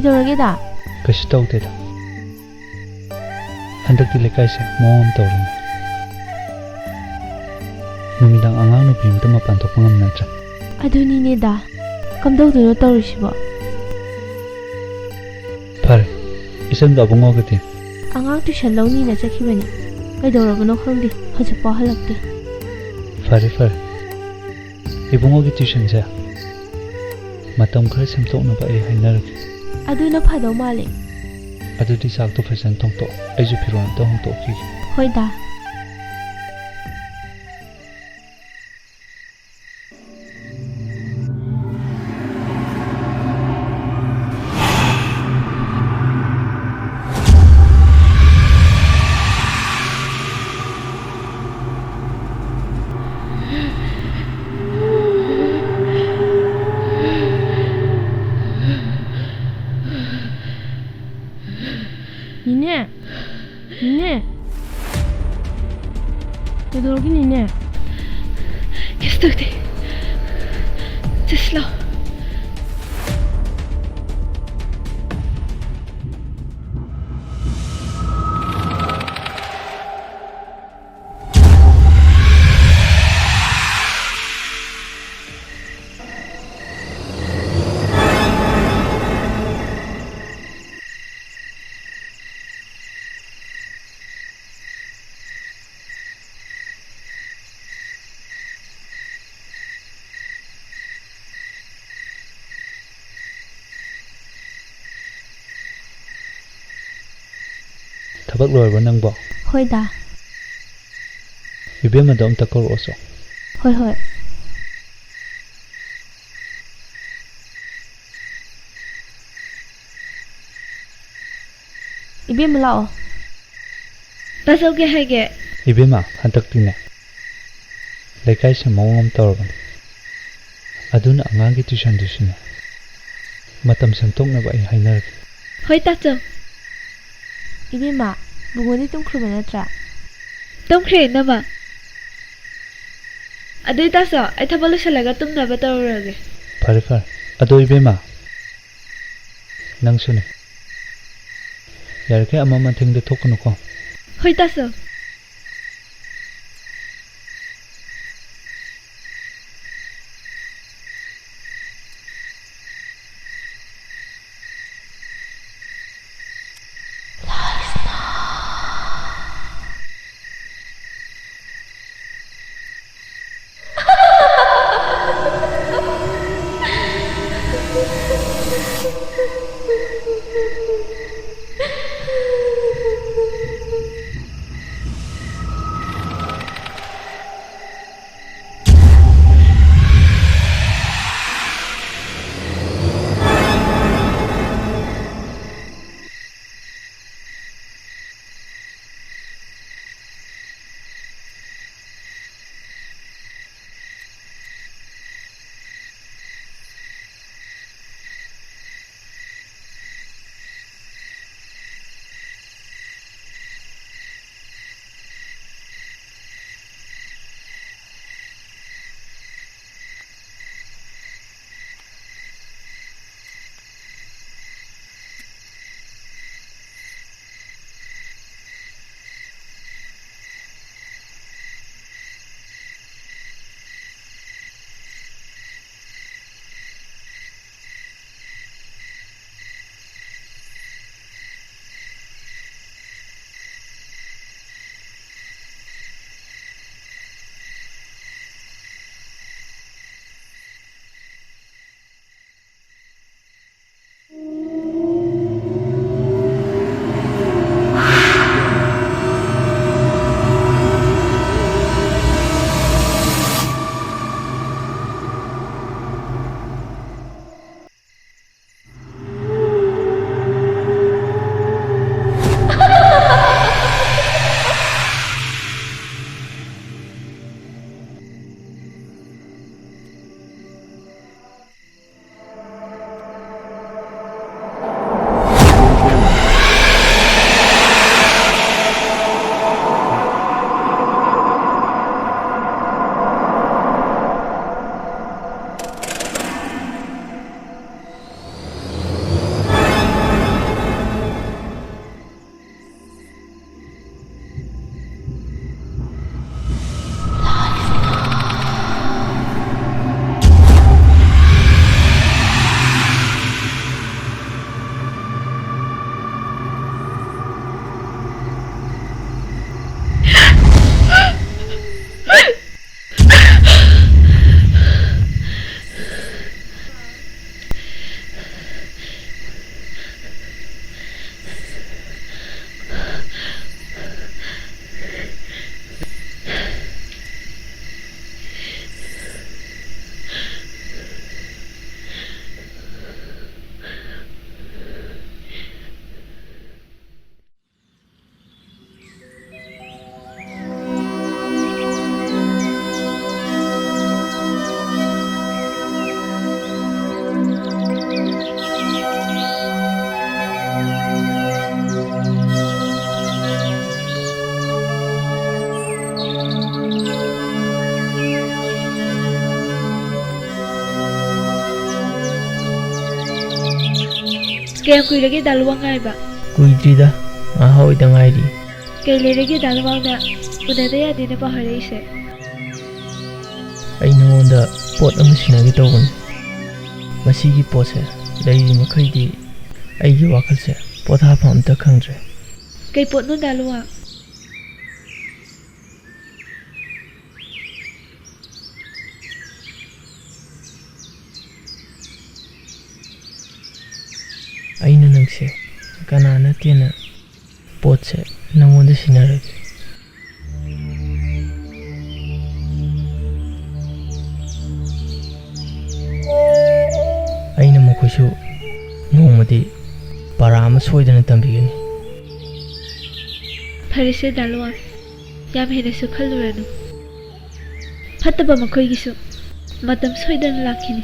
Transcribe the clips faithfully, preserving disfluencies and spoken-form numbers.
ꯀꯩꯗꯧꯔꯒꯦꯗ? ꯀꯩꯁꯨ ꯇꯧꯗꯦꯗ꯫ ꯍꯟꯗꯛꯇꯤ ꯂꯩꯀꯥꯏꯁꯦ ꯃꯑꯣꯡ ꯑꯃ ꯇꯧꯔꯦꯅꯦ꯫ ꯅꯨꯃꯤꯗꯥꯡ ꯑꯉꯥꯡ ꯅꯨꯄꯤ ꯑꯃꯇ ꯃꯄꯥꯟ ꯊꯣꯛꯄ ꯉꯝꯅꯗ꯭ꯔꯦ꯫ ꯑꯗꯨꯅꯤꯅꯦꯗ, ꯀꯝꯗꯧꯗꯣꯏꯅꯣ ꯇꯧꯔꯤꯁꯤꯕꯣ? ꯐꯔꯦ, ꯏꯆꯟꯒ ꯑꯕꯨꯡꯉꯣꯒꯗꯤ? ꯑꯉꯥꯡ tuition ꯂꯧꯅꯤꯅ ꯆꯠꯈꯤꯕꯅꯤ꯫ ꯀꯩꯗꯧꯔꯕꯅꯣ ꯈꯪꯗꯦ, ꯍꯧꯖꯤꯛꯐꯥꯎ ꯍꯜꯂꯛꯇꯦ꯫ ꯐꯔꯦ, ꯐꯔꯦ꯫ ꯏꯕꯨꯡꯉꯣꯒꯤ tuitionꯁꯦ ꯃꯇꯝ ꯈꯔ ꯁꯦꯝꯗꯣꯛꯅꯕ ꯑꯩ ꯍꯥꯏꯅꯔꯒꯦ꯫ ꯑꯗꯨꯅ ꯐꯗꯧ ꯃꯥꯜꯂꯦ꯫ ꯑꯗꯨꯗꯤ ꯆꯥꯛꯇꯣ ꯐꯖꯅ ꯊꯣꯡꯇꯣꯛ, ꯑꯩꯁꯨ ꯐꯤꯔꯣꯜ ꯑꯝꯇ ꯍꯣꯡꯗꯣꯛꯈꯤꯒꯦ꯫ ꯍꯣꯏꯗ꯫ ꯅꯦꯅꯦ! ꯅꯦꯅꯦ! ꯀꯩꯗꯧꯔꯒꯦ, ꯅꯦꯅꯦ? ꯀꯩꯁꯨ ꯇꯧꯗꯦ꯫ ꯆꯠꯁꯤ ꯂꯥꯎ꯫ ꯊꯕꯛ ꯂꯣꯏꯔꯕꯣ ꯅꯪꯕꯣ? ꯍꯣꯏꯗ꯫ ꯏꯕꯦꯝꯃꯗꯣ ꯑꯝꯇ ꯀꯧꯔꯛꯑꯣꯁꯣ꯫ ꯍꯣꯏ, ꯍꯣꯏ꯫ ꯏꯕꯦꯝꯃ, ꯂꯥꯛꯑꯣ꯫ ꯇꯥꯖꯧ, ꯀꯩ ꯍꯥꯏꯒꯦ? ꯏꯕꯦꯝꯃ, ꯍꯟꯗꯛꯇꯤꯅꯦ, ꯂꯩꯀꯥꯏꯁꯦ ꯃꯑꯣꯡ ꯑꯃ ꯇꯧꯔꯕꯅꯤ꯫ ꯑꯗꯨꯅ ꯑꯉꯥꯡꯒꯤ tuitionꯗꯨꯁꯨꯅꯦ, ꯃꯇꯝ ꯁꯦꯝꯗꯣꯛꯅꯕ ꯑꯩ ꯍꯥꯏꯅꯔꯒꯦ꯫ ꯍꯣꯏ, ꯇꯥꯆꯧ꯫ ꯏꯕꯦꯝꯃ, ꯕꯨꯡꯉꯣꯗꯤ ꯇꯨꯝꯈ꯭ꯔꯕ ꯅꯠꯇ꯭ꯔꯥ? ꯇꯨꯝꯈ꯭ꯔꯦ, ꯏꯅꯝꯃ꯫ ꯑꯗꯨꯏ ꯇꯥꯆꯧ, ꯑꯩ ꯊꯕꯛ ꯂꯣꯏꯁꯤꯜꯂꯒ ꯇꯨꯝꯅꯕ ꯇꯧꯔꯨꯔꯒꯦ꯫ ꯐꯔꯦ, ꯐꯔꯦ꯫ ꯑꯗꯣ ꯏꯕꯦꯝꯃ, ꯅꯪꯁꯨꯅꯦ꯫ ꯌꯥꯔꯤꯈꯩ ꯑꯃꯝ ꯑꯊꯦꯡꯗ ꯊꯣꯛꯀꯅꯨꯀꯣ꯫ ꯍꯣꯏ, ꯇꯥꯆꯧ꯫ ꯀꯌꯥꯝ ꯀꯨꯏꯔꯒꯦ ꯗꯥ ꯂꯨꯋꯥꯡ ꯉꯥꯏꯕ? ꯀꯨꯏꯗ꯭ꯔꯤꯗ, ꯉꯥꯏꯍꯥꯛ ꯑꯣꯏꯗ ꯉꯥꯏꯔꯤ꯫ ꯀꯩ ꯂꯩꯔꯒꯦ ꯗꯥ ꯂꯨꯋꯥꯡꯅ ꯎꯅꯗ ꯌꯥꯗꯦꯅ ꯄꯥꯎ ꯍꯥꯏꯔꯛꯏꯁꯦ? ꯑꯩ ꯅꯉꯣꯟꯗ ꯄꯣꯠ ꯑꯃ ꯁꯤꯟꯅꯒꯦ ꯇꯧꯕꯅꯤ꯫ ꯃꯁꯤꯒꯤ ꯄꯣꯠꯁꯦ ꯂꯩꯔꯤ ꯃꯈꯩꯗꯤ ꯑꯩꯒꯤ ꯋꯥꯈꯜꯁꯦ ꯄꯣꯊꯥꯐꯝ ꯑꯝꯇ ꯈꯪꯗ꯭ꯔꯦ꯫ ꯀꯩ ꯄꯣꯠꯅꯣ ꯗꯥ ꯂꯨꯋꯥꯡ? ꯑꯩꯅ ꯅꯪꯁꯦ ꯀꯅꯥ ꯅꯠꯇꯦꯅ ꯄꯣꯠꯁꯦ ꯅꯪꯉꯣꯟꯗ ꯁꯤꯟꯅꯔꯒꯦ꯫ ꯑꯩꯅ ꯃꯈꯣꯏꯁꯨ ꯅꯣꯡꯃꯗꯤ ꯄꯔꯥ ꯑꯃ ꯁꯣꯏꯗꯅ ꯇꯝꯕꯤꯒꯅꯤ꯫ ꯐꯔꯦꯁꯦ ꯗꯥ ꯂꯨꯋꯥꯡ, ꯌꯥꯝ ꯍꯦꯟꯅꯁꯨ ꯈꯜꯂꯨꯔꯅꯨ꯫ ꯐꯠꯇꯕ ꯃꯈꯣꯏꯒꯤꯁꯨ ꯃꯇꯝ ꯁꯣꯏꯗꯅ ꯂꯥꯛꯈꯤꯅꯤ꯫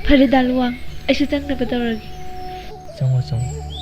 ꯐꯔꯦ ꯗꯥ ꯂꯨꯋꯥꯡ, ꯑꯩꯁꯨ ꯆꯪꯅꯕ ꯇꯧꯔꯒꯦ꯫ ꯆꯪꯉꯣ, ꯆꯪꯉꯣ꯫